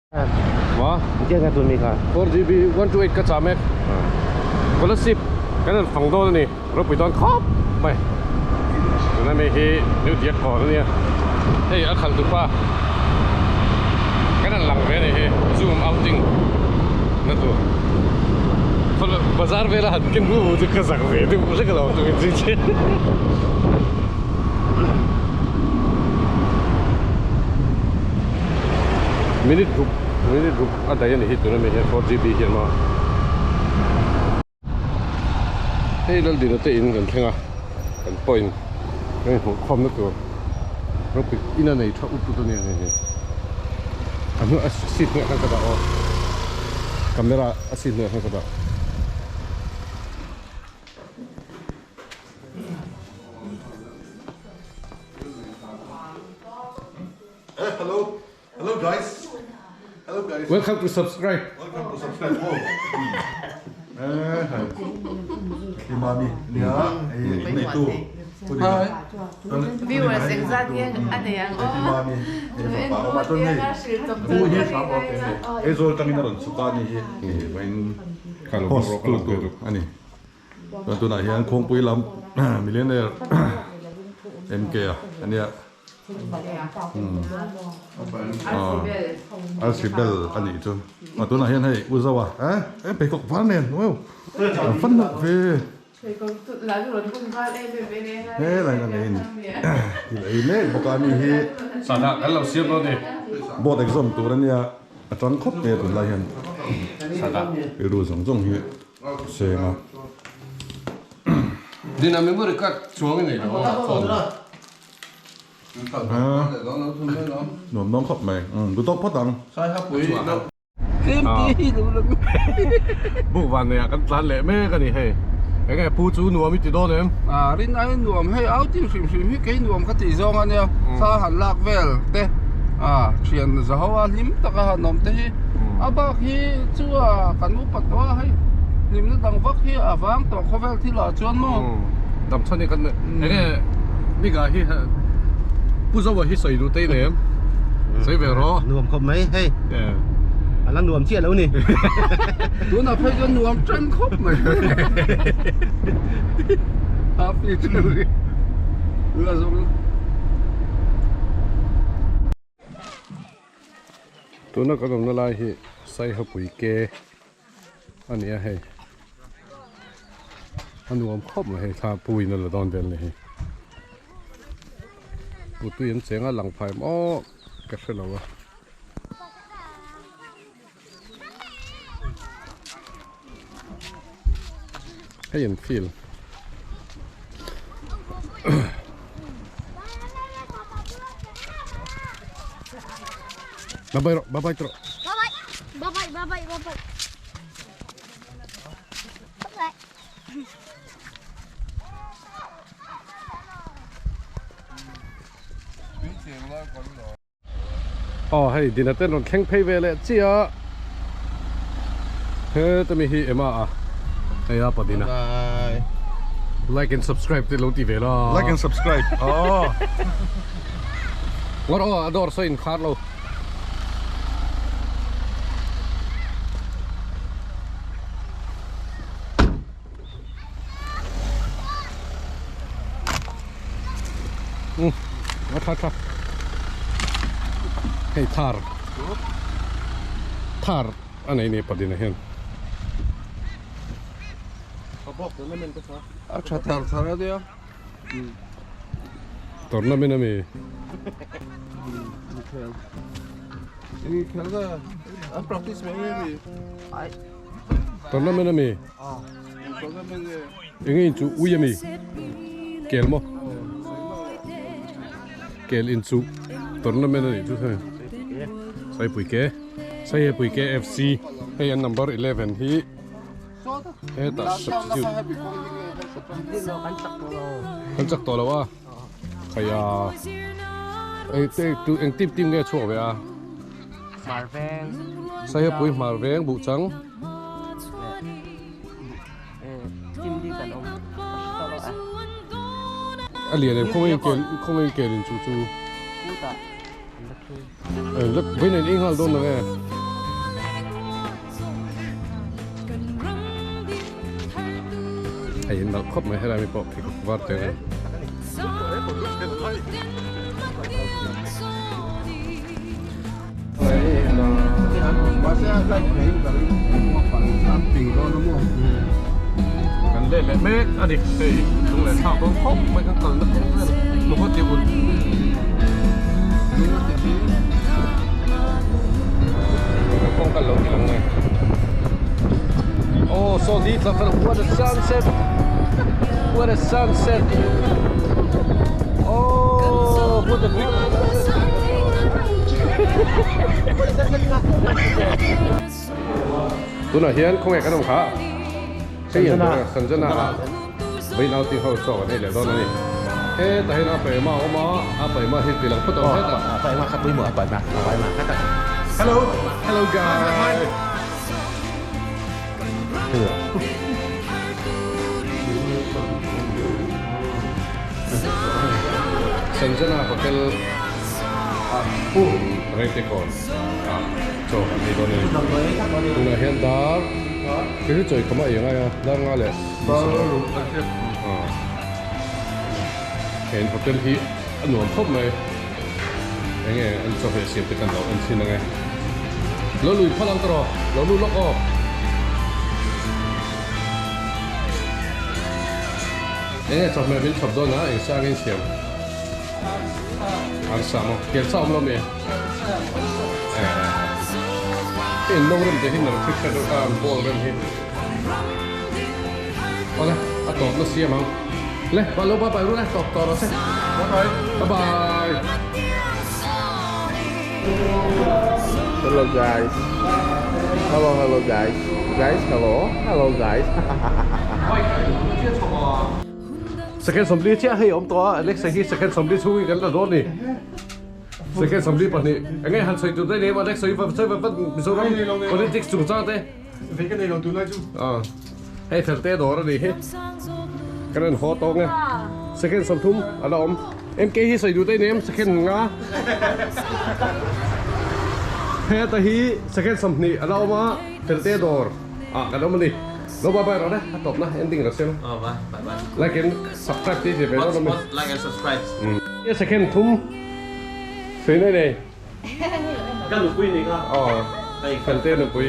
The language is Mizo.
Ma? Engtiang nge tun mi kha? 4GB 128 ka chah mek. Kolasib kan rawn fang dawn a ni. Ropui dawn khawp mai. Tuna mi hi New Diak kawn a nia. Hei a khalh tupa kan rawn lang ve a ni hi. Zoom outing na tur. Bazar vela han ken hu chu ka zak ve deuh hlek alawm tumin chu che. Minute ruk minute ruk a daih a ni hi tuna mi hian 4GB hian maw hei Laldina te in kan thleng a kan point kan inhmuh khawm na tur ropui in a nei tha ut ut a nia hei hi a hnuai a seat hnuaiah khan ka dah aw camera a seat hnuaiah khan ka dah. Hello, hello guys. Hello guys. Welcome to subscribe. Welcome to subscribe. Oh. Eh, hi. Imami, nia, eh, nei tu. Hi. Viewers engzat nge a nei ang aw. Imami, eh, pa pa ton nei. Bu hi e zol tangin a rawn chhuka ni hi. Vain host tu tur ani. Chuan tunah hian Khuangpui lam millionaire MK a ania Alsibel a nih chu a tunah hian hei u Zoa eh eh pheikhawk var nen uau an fan nalh ve he lai na nei a ni thil ei mek bawk a mi hi Sana kan lo siam dawn ni board exam tur ania a tang khawp mai a tunlai hian rilru zawng zawng hi. Seng a. Dina memory card chuang i nei lo a phone. Nuam dawn khawp mai. Du tawk phawt ang. Buk van nei ah kan tlan leh mek a ni hei. Enge pu chu nuam i ti dawn em? A rin ai nuam hei outing hrim hrim hi kei nuam ka tih zawng a nia. Thla han lak vel te a thian za ho a hlim tak a han awm te hi. A bak hi chu a kan upat tawh a hei hlimna dang vak hi a vang tawh khawvel thil ah chuan maw. Dam chhan hi kan enge Mika hi Pu Zoa hi sawi duh te i nei em? Sawi ve rawh. Nuam khawp mai hei. A la nuam chiah lo ni. Tunah phei chuan nuam tan khawp mai. Happy ṭeuh ri. La zawng. Tuna kan awmna lai hi Saihapui ke a ni a hei a nuam khawp mai hei thla puiin a la dawn vel a ni hei putui an cheng a lang phai maw ka hre lo a. Hei an field. Bye bye rawh bye bye rawh. Bye bye bye bye bye bye. Bye. Aw hei dina ten rawn thleng phei ve leh chiah heta mi hi ema a hei a padina like and subscribe te lo ti ve la like and subscribe aw ngawt aw a dawr saw in khar lo A tha tha hei thar thar a nei ni padina hian A tha thar thar a nia tournament ami Inkhel ka an practice mai mai ami Tournament ami? Enge in chu ui ami? Kel maw? Kel in chu tournament ani chu hei. Saipui ke Saipui ke FC hei an number 11 hi hetah substitute kan chak tawh lo a khaia ei te tu eng team team nge chhuak ve a Hmarveng Saipui Hmarveng Buhchang A lian em khawngaih in kel khawngaih in kel in chu chu vawiin in ei nghal dawn lo nge. A in nalh khawp mai helai mi pawh pheikhawk var te an Kan let leh mek a ni hei lung leh thlak dawn khawp mai kan kalna kawng vel lung a ti ulh kawng kal lo ti lang nge oh saw ni tla fel what a sunset what a sunset oh what a big Tunah hian khawnge kan awm kha Sanjana Sanjana ah vawiin outing ho chaw kan ei leh dawn a ni. Hetah hian a paima a awm a, a paima hi ti lang phawt ang hetah. A paima kha pawimawh a paima a paima kha tak. Hello hello guys. Sanjana hotel ah Rengtekawn ah chaw kan ei dawn a ni. Tunah hian dar kei chu chawi khawm a ei angai a dar nga leh Heng hotel hi a nuam khawp mai enge an chaw heh siam te kan lo en thin ange. Lo lui phal ang ka rawh lo lut lawk aw. Enge chawhmeh min chhawp dawn a eng sang in siam arsa maw kelsa awm lo mi eh in no rem te hi nalh thik hret a an bowl rem hi awle a tawp na siam ang le bye lo bye bye ru le tawp tawh rawh se bye bye bye bye Hello guys. Hello hello guys. Guys hello. Hello guys. Second sawmli chiah hei awm tawh a Alexa hi second sawmli chhungin kan la dawn ni. Second 22 eng nge han sawi tur daih lem Alexa hi sawi vat vat Mizoram politics chungchang te. Vei ka nei lo tunlai chu. Aw hei Felte dawr a nih hi. Kan rawn haw tawng e. Second 30 a la awm. MK hi sawi duh daih nem second nga. Heta hi second 20 a la awm a Felte dawr ah kan awm a ni. Lo bye bye rawh le a tawpna ending rawh se. Aw bye bye bye. Like and subscribe te ti ve dawn a mi. Like and subscribe. Second thum sawi nei nei. Ka nupui ni kha. Aw Felte nupui.